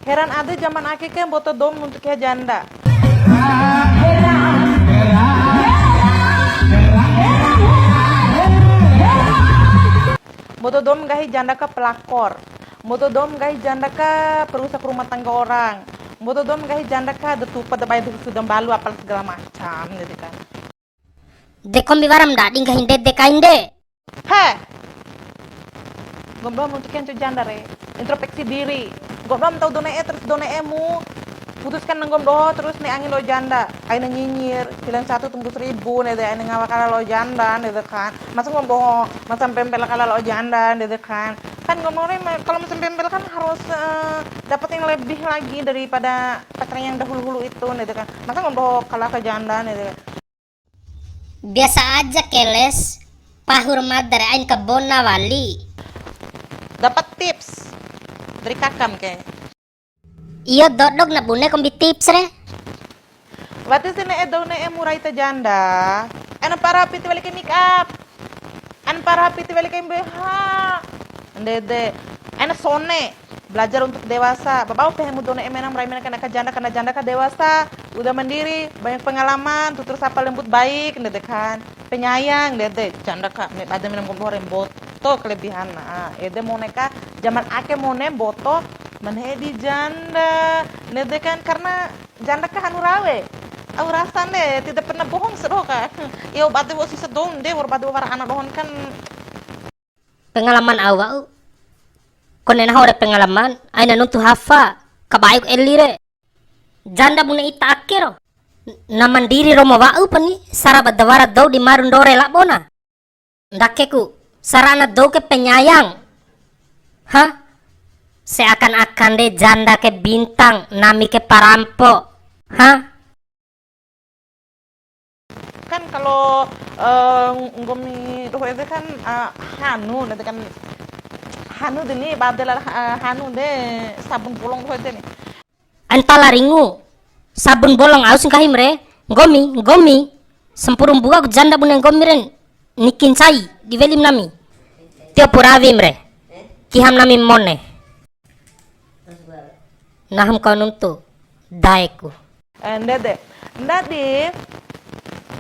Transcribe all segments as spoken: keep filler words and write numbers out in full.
Heran ade zaman ake ke mboto dou ma nuntu keha janda. Mboto dou ma nggahi janda ka pelakor. Mboto dou ma nggahi janda ka perusak rumah tangga orang. Mboto dou ma nggahi janda ka da tupa da bae da suda mbalu apalah segala macam gitu kan. De kombi wara ma ndadi nggahi ndede kain de. He. Nggomi doho ma nuntu keha ncu janda re. Introspeksi diri. Nggomi doho ma ntau dou ne'e terus dou ne'e mu putuskan nggomi doho terus ne'e angi labo janda. Aina nyinyir, pilihan satu tunggu seribu, ndede aina ngawa kala labo janda, ndede kan. Masa nggomi doho, masa mpempel kala labo janda, ndede kan. Kan nggomi doho re, kalau masa mpempel kan harus, eh, dapat yang lebih lagi daripada pacaran yang dahulu-hulu itu, ndede kan. Masa nggomi doho kala ka janda, ndede. Biasa aja ke, Les. Pahu ra mada re, ain kabona wali. Dapat tips dari kakam ke. Iyo, dodok na bune kombi tips re. Wati si ne'e dou ne'e mu rai ta janda. Aina para piti wali kai make up. Aina para piti wali kai B H. Ndede. Aina sone. Belajar untuk dewasa. Babau pehe mu dou ne'e mena ma rai mena kena ka janda, karena janda ka dewasa, udah mandiri, banyak pengalaman, tutur sapa lembut baik, ndede kan. Penyayang, ndede, janda ka, me bade mena nggomi doho re mboto kelebihan. Nah, ede mone ka, zaman ake mone mboto, ma ne'e di janda, ndede kan, karena janda ka hanu rawe. Au rasa nde, tidak pernah bohong sia doho ka. Iyo, bade wa'u sisa dou nde, wa'ur bade wara ana dohon kan. Pengalaman au wa'u. Kone nahu ore pengalaman, aina nuntu hafa, kabaeku eli re. Janda bune ita ake ro. Na mandiri romo wa'u pani, sara ba da wara dou di maru ndore labona. Ndakeku, sarana dou ke penyayang. Hah? Seakan-akan de janda ke bintang, nami ke parampo. Hah? Kan kalau, eh, nggomi doho ede kan, eh, hanu, nanti kan hanu deni, bade la, eh, hanu de, sabun bolong doho ede ni. Antala ringu, sabun bolong aus nggahim re, nggomi, nggomi, sampuru mbua ku janda bune nggomi re, niki ncai, di welim nami. Tio pu rawim re, kiham nami mone. Naham kau nuntu, daeku. Eh, ndede. Ndadi,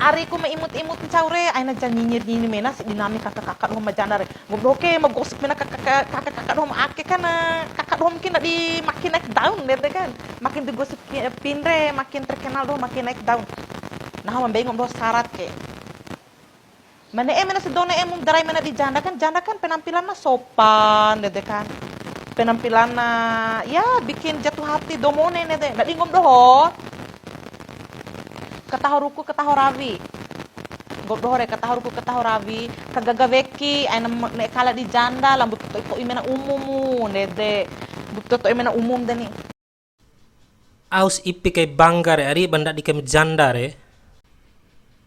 ariku ma imut-imut ncau re, aina ja nyinyir-nyinyir mena si di nami kaka-kaka doho ma janda re. Nggomi doho ke ma gosip mena kaka-kaka, kaka-kaka doho ma ake kan, eh, kaka doho mungkin ndadi makin naik daun, ndede kan. Makin di gosip ki-, pin re, makin terkenal doho, makin naik daun. Nahu ma mbei nggomi doho syarat ke. Ma ne'e mena si dou ne'e mu darai mena di janda kan, janda kan penampilanna sopan, ndede kan. Penampilanna, ya, bikin jatuh hati dou mone, ndede. Ndadi nggomi doho. Kataho ruku, kataho rawi. Nggomi doho re, kataho ruku, kataho rawi. Kagaga weki, aina ne'e kala di janda, la mbuipu to'i-to'i mena umum mu, ndede. Mbuipu to'i-to'i mena umum de ni. Aus ipi kai bangga re ari, ba ndadi kaim janda re.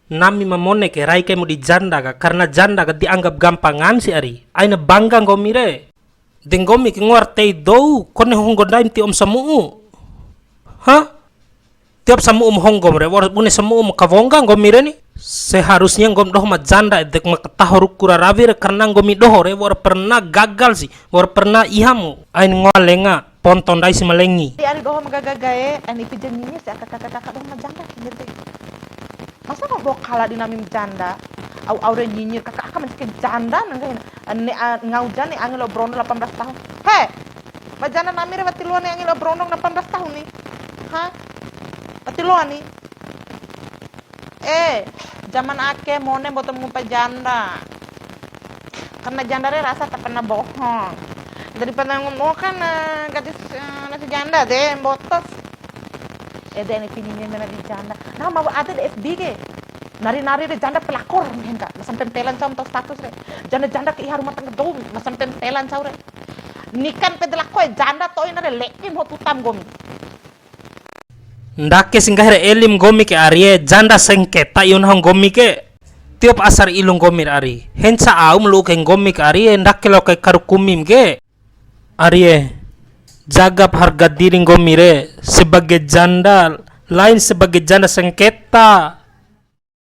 Nami ma mone ke rai kaimu di janda ka, karena janda ka dianggap gampangan si ari. Aina bangga nggomi re. De nggomi ke ngoar tei dou, kone honggo ndaim ti om samu'u. Hah? Tiap samu'u ma honggom re, wa'ur bune samu'u ma kawongga nggomi re ni. Seharusnya nggomi doho ma janda ede ma kataho ruku ra rawi re, karena nggomi doho re, wa'ur pernah gagal si, wa'ur pernah ihamu. Ain ngoa lenga. Ponto ndai si ma lengi. Di ari doho ma gaga gae, ani ipi ja nyinyir si aka kaka kaka doho ma janda, nggede. Masa ma doho kala di nami ma janda? Au au re nyinyir kaka aka ma ncike janda na nggahi na. Ne'e, a, ngau ja ne'e angi labo brondong delapan belas tahun. He! Ma janda nami re wati loa ne'e angi labo brondong delapan belas tahun ni. Ha? Wati loa ni. Eh, zaman ake mone mboto ngupa janda. Karena janda re rasa tak pernah bohong. Daripada ngomong kan, eh, gadis, eh, nasi janda de, mboto. Ede ni pini ni mena di janda. Nah, mau ada di F B ke. Nari-nari re janda pelakor, nggahi ka. Masa mpempelan cau tau status re. Janda-janda ke iha rumah tangga dou, masa mpempelan cau re. Nikan pede lako e janda to'i na re le'in ho tutam nggomi. Ndake si nggahi re elim nggomi ke arie, janda sengketa iu nahu nggomi ke. Tiop asar ilu nggomi re ari. Henca aum lu'u kai nggomi ke arie, ndake lao kai karukumim ke. Arie, jagap harga diri nggomi re, sebagai janda, lain sebagai janda sengketa.